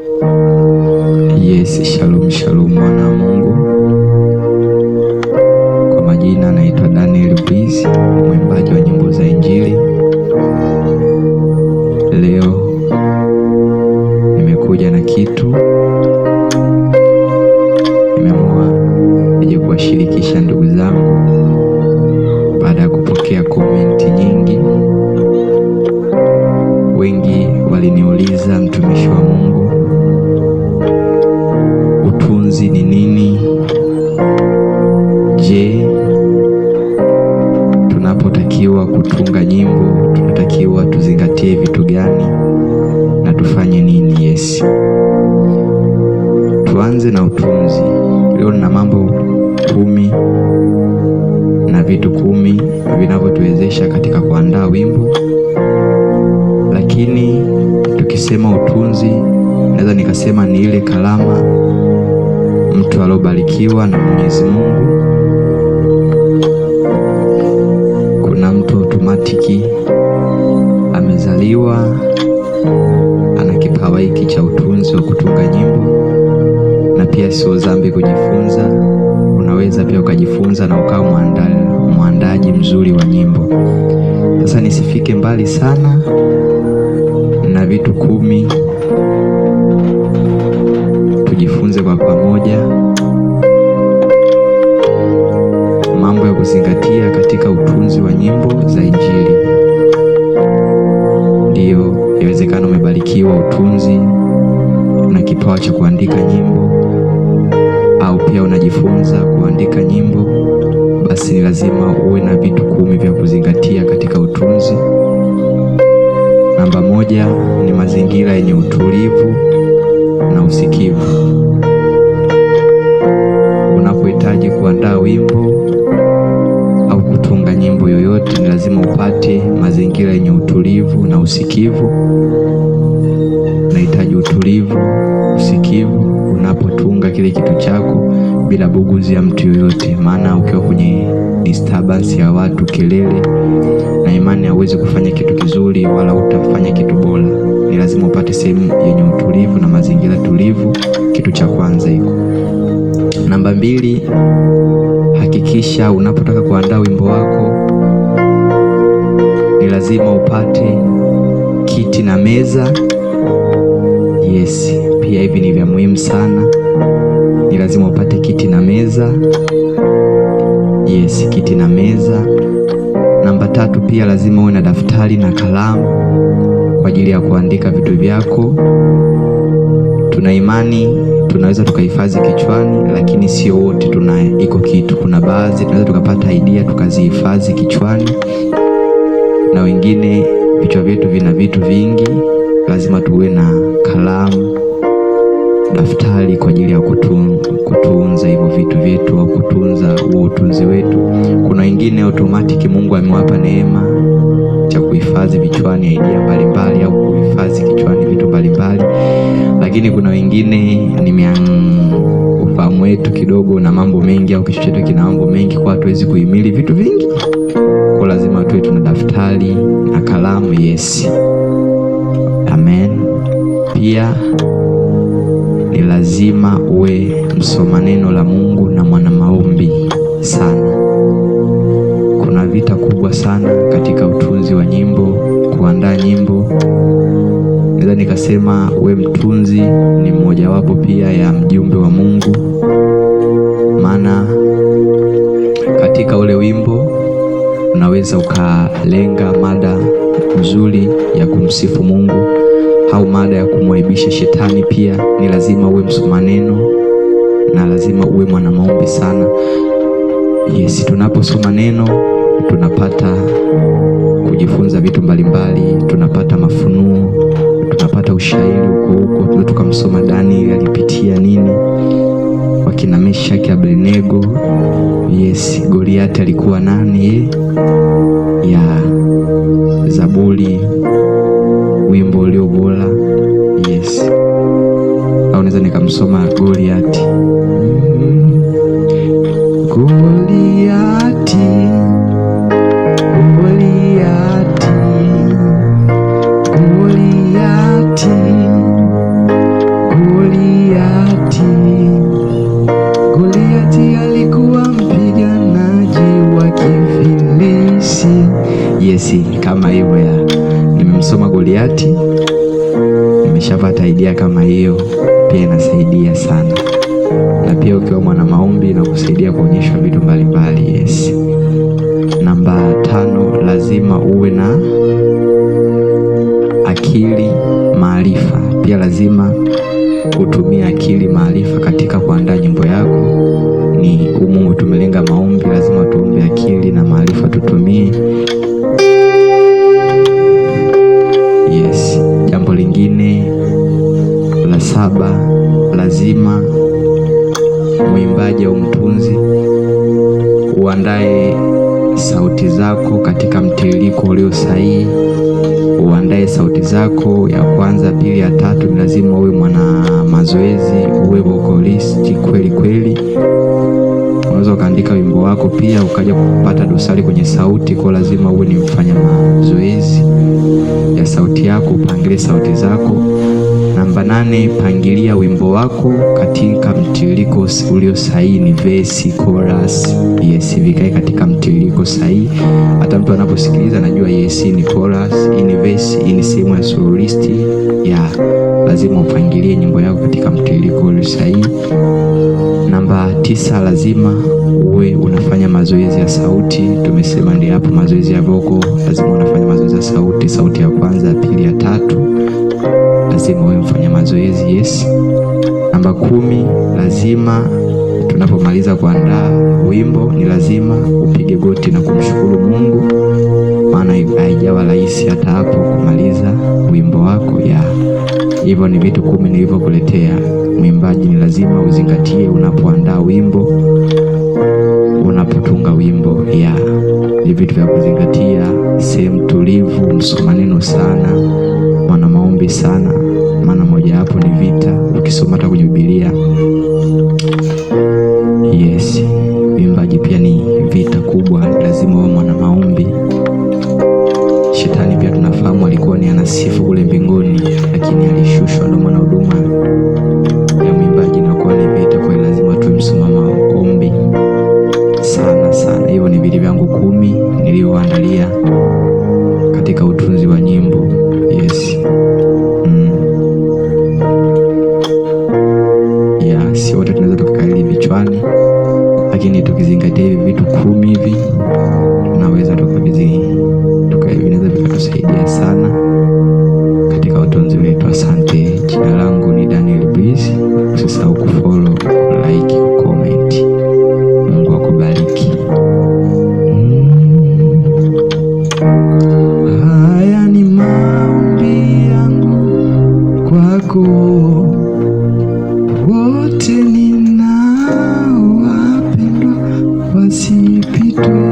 Yes, shalom shalom mwana wa Mungu. Kwa majina naitwa Daniel Breeze, mwimbaji wa nyimbo za Injili. Leo nimekuja na kitu, nimeamua nije kuwashirikisha ndugu zangu baada ya kupokea komenti nyingi. Wengi waliniuliza, mtumishi wa Mungu, utunzi ni nini? Je, tunapotakiwa kutunga nyimbo tunatakiwa tuzingatie vitu gani na tufanye nini? Yes, tuanze na utunzi. Leo nina mambo 10 na vitu 10 vinavyotuwezesha katika kuandaa wimbo. Lakini tukisema utunzi, naweza nikasema ni ile kalama mtu alobarikiwa na Mwenyezi Mungu. Kuna mtu automatiki amezaliwa ana kipawa hiki cha utunzi wa kutunga nyimbo, na pia sio dhambi kujifunza. Unaweza pia ukajifunza na ukawa mwandaaji mzuri wa nyimbo. Sasa nisifike mbali sana na vitu 10, tujifunze kwa pamoja mambo ya kuzingatia katika utunzi wa nyimbo za Injili. Ndiyo, yawezekana umebarikiwa utunzi na kipawa cha kuandika nyimbo, au pia unajifunza kuandika nyimbo, basi ni lazima uwe na vitu 10 vya kuzingatia katika utunzi. Namba 1 ni mazingira yenye utulivu na usikivu. Unapohitaji kuandaa wimbo au kutunga nyimbo yoyote, ni lazima upate mazingira yenye utulivu na usikivu. Unahitaji utulivu, usikivu unapotunga kile kitu chako bila buguzi ya mtu yoyote, maana ukiwa kwenye disturbance ya watu, kelele na imani, hauwezi kufanya kitu kizuri wala utafanya kitu bora. Ni lazima upate sehemu yenye utulivu na mazingira tulivu, kitu cha kwanza hiko. Namba 2, hakikisha unapotaka kuandaa wimbo wako ni lazima upate kiti na meza. Yes, pia hivi ni vya muhimu sana. Ni lazima upate kiti na meza. Yes, kiti na meza. Namba 3, pia lazima uwe na daftari na kalamu kwa ajili ya kuandika vitu vyako. Tuna imani tunaweza tukahifadhi kichwani, lakini sio wote tuna iko kitu. Kuna baadhi tunaweza tukapata idea tukazihifadhi kichwani, na wengine vichwa vyetu vina vitu vingi. Lazima tuwe na kalamu, daftari kwa ajili ya kutunza hivyo vitu vyetu au kutunza huo utunzi wetu. Kuna wengine automatic Mungu amewapa neema cha kuhifadhi vichwani idea mbalimbali au kuhifadhi kichwani vitu mbalimbali, lakini kuna wengine ni ufahamu wetu kidogo na mambo mengi au kichwa chetu kina mambo mengi, kwa hatuwezi kuhimili vitu vingi. Kwa lazima tuwe tuna daftari na kalamu. Yes, amen. Pia ni lazima uwe msoma neno la Mungu na mwana maombi sana. Kuna vita kubwa sana katika utunzi wa nyimbo, kuandaa nyimbo. Naweza nikasema we mtunzi ni mmojawapo pia ya mjumbe wa Mungu, maana katika ule wimbo unaweza ukalenga mada nzuri ya kumsifu Mungu au mada ya kumwaibisha shetani. Pia ni lazima uwe msoma neno na lazima uwe mwana maombi sana. Yes, tunaposoma neno tunapata kujifunza vitu mbalimbali, tunapata mafunuo, tunapata ushairi huko huko. Tunaweza tukamsoma Daniel alipitia nini, wakina Meshaki, Abednego. Yes, Goliath alikuwa nani? Ya Zaburi, wimbo ulio bora. Yes, au naweza nikamsoma Goliath. Goliathi, Goliathi, Goliathi, Goliati. Goliati alikuwa mpiganaji wa Kifilisti. Yes, kama hivyo ya. Nimemsoma Goliati, nimeshapata idea kama hiyo, pia inasaidia sana. Na pia ukiwa mwana maombi inakusaidia kuonyeshwa vitu mbalimbali. Yes. Namba 5, lazima uwe na akili maarifa. Pia lazima utumie akili maarifa katika kuandaa nyimbo yako. Ni humu tumelenga maombi, lazima tuombe akili na maarifa tutumie. Yes. Jambo lingine la 7, lazima mwimbaji au mtunzi uandae sauti zako katika mtiririko ulio sahihi. Uandae sauti zako ya kwanza, pili, ya tatu. Ni lazima uwe mwana mazoezi, uwe vocalist kweli kweli. Unaweza ukaandika wimbo wako pia ukaja kupata dosari kwenye sauti, kwa lazima uwe ni mfanya mazoezi ya sauti yako, upangilie sauti zako. Namba 8, pangilia wimbo wako katika mtiririko ulio sahihi, ni verse, chorus. Yes, vikae katika mtiririko sahihi. Hata mtu anaposikiliza anajua yes, ni chorus, ni verse, ni sehemu ya soloist. Ya, lazima upangilie nyimbo yako katika mtiririko ulio sahihi. Namba 9, lazima uwe unafanya mazoezi ya sauti. Tumesema ndio hapo mazoezi ya vocal, lazima unafanya mazoezi ya sauti, sauti ya kwanza, ya pili, ya tatu. Lazima uwe mfanya mazoezi. Yes. Namba 10, lazima tunapomaliza kuandaa wimbo ni lazima upige goti na kumshukuru Mungu, maana haijawa rahisi hata hapo kumaliza wimbo wako. Ya, hivyo ni vitu 10 nilivyokuletea. Mwimbaji ni lazima uzingatie unapoandaa wimbo, unapotunga wimbo. Ya, ni vitu vya kuzingatia: sehemu tulivu, msoma neno sana, mwana maombi sana, maana moja hapo ni vita, ukisoma hata kwenye Biblia. Yes, uimbaji pia ni vita kubwa, lazima uwe mwana maombi. Shetani pia tunafahamu alikuwa ni anasifu kule mbinguni, lakini alishushwa. Ndio maana huduma ya mwimbaji inakuwa ni vita, kwa hiyo lazima tuwe msoma maombi sana sana. Hivyo ni vitu vyangu 10 nilivyoandalia katika utunzi wa nyimbo. Yes. Ya, si wote tunaweza tukakariri vichwani, lakini tukizingatia hivi vitu 10 hivi tunaweza vinaweza vikatusaidia sana katika utunzi wetu. Asante. Jina langu ni Daniel Breeze. Usisahau kufollow, like, comment. Mungu akubariki. Haya ni maombi yangu kwako, wote ninaowapendwa wasipitwe